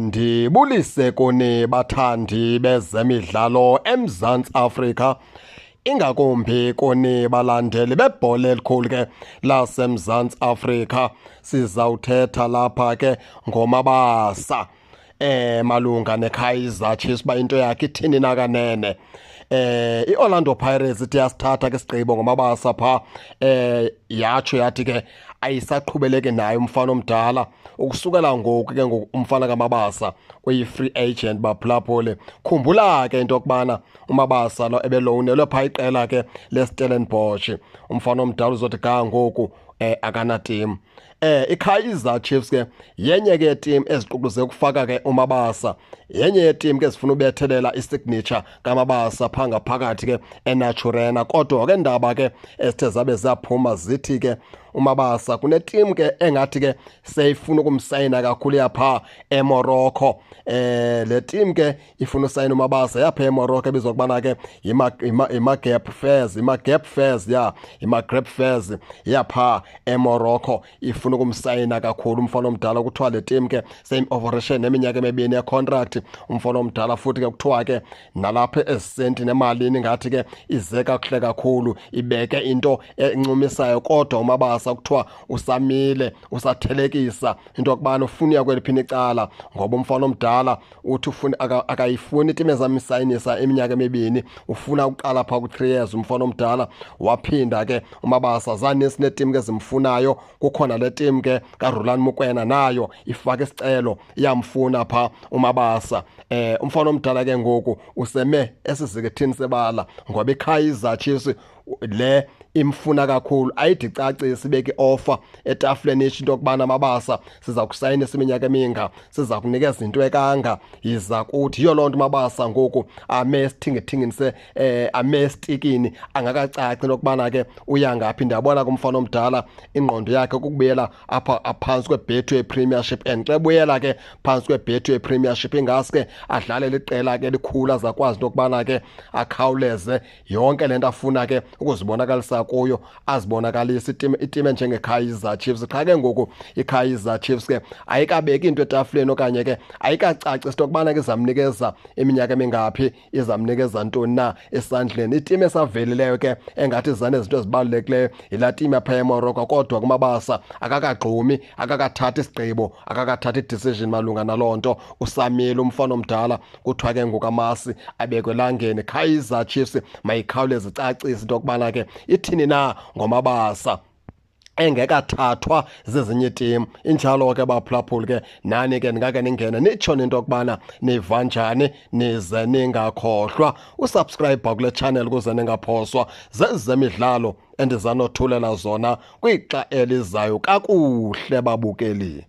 Ndibulise kuni bathandi bezemidlalo eMzantsi Afrika, ingakumbi kuni balandeli bebhola elikhulu ke laseMzantsi Afrika. Sizawuthetha lapha ke ngoMabasa malunga neKaizer Chiefs, uba into yakhe ithini na kanene. IOrlando Pirates ithi yasithatha ke sigqibo ngoMabasa pha, yatsho yathi ke ayisaqhubeleki naye umfana omdala. Ukusukela ngoku ke ngoku umfana kaMabasa uyi-free agent, baphulaphule. Khumbula ke into yokubana uMabasa lo ebelowunelwe phaa iqela ke leStellenbosch. Umfana omdala uzothi ga ngoku akanatimu. IKaizer Chiefs ke yenye ke team eziququze ukufaka ke uMabasa, yenye yeteam ke ezifuna ubethelela isignature kaMabasa pha ngaphakathi ke eNaturena. Kodwa ke ndaba ke esithe zabe zaphuma zithi ke uMabasa kuneteam ke engathi ke seyifuna ukumsayina kakhulu yapha eMorocco. Le team ke ifuna usayina uMabasa yapha eMorocco ebizwa kubana ke iMaghreb Fez, iMaghreb Fez ya, iMaghreb Fez yapha eMorocco ifuna ukumsayina kakhulu umfana omdala. Kuthiwa le team ke same operation neminyaka emibini yecontract umfana omdala, futhi ke kuthiwa ke nalapha ezisenti nemalini ngathi ke ize kakuhle kakhulu, ibeke into encumisayo. Kodwa uMabasa kuthiwa usamile, usathelekisa into yokubana ufuna uya kweliphini icala, ngoba umfana omdala uthi ufuna akayifuni itim ezamsayinisa iminyaka emibini, ufuna uqala phaa ku-3 years umfana omdala. Waphinda ke uMabasa, zanintsi neetim ke zimfunayo. Kukhona le tim ke kaRulani Mokwena, nayo ifake isicelo, iyamfuna phaa uMabasa. Umfana omdala ke ngoku useme esizikithini sebala, ngoba iKaizer Chiefs le imfuna kakhulu. Ayide icacise, ibeke i-offer etafuleni, isho into yokubana Mabasa, siza kusayinisa iminyaka eminga, siza kunikeza into ekanga, yiza kuthi. Yiyo loo nto Mabasa ngoku ame esithingithingini se ame esitikini, angakacaci into yokubana ke uya ngaphi. Ndiyabona kumfana omdala ingqondo yakhe kukubuyela apha aphantsi kweBetway Premiership, and xa ebuyela ke phantsi kweBetway Premiership ingaske adlalele iqela ke elikhulu, azakwazi into yokubana ke akhawuleze yonke le nto afuna ke ukuzibonakalisa kuyo, azibonakalise itim enjengeKaizer Chiefs. Qha ke ngoku iKaizer Chiefs ke ayikabeki into etafuleni, okanye ke ayikacacisi into yokubana ke izamnikeza iminyaka emingaphi, izamnikeza ntoni na esandleni. Itim esavelileyo ke engathi zanezinto ezibalulekileyo yilaa tim yapha eMorocco, kodwa kuMabasa akakagxumi, akakathathi isigqibo, akakathathi idecision malunga naloo nto, usamile umfana omdala. Kuthiwa ke ngoku amasi abekwe elangeni. Kaizer Chiefs mayikhawuleze icacise into yokubana ke ithini na ngoMabasa engekathathwa zezinye iitim. Injalo ke baphulaphuli ke, nani ke ningake ningene nitsho into yokubana niva njani, nize ningakhohlwa usubscribe kule channel ukuze ningaphoswa zezemidlalo endizanothulela zona kwixa elizayo. Kakuhle babukeli.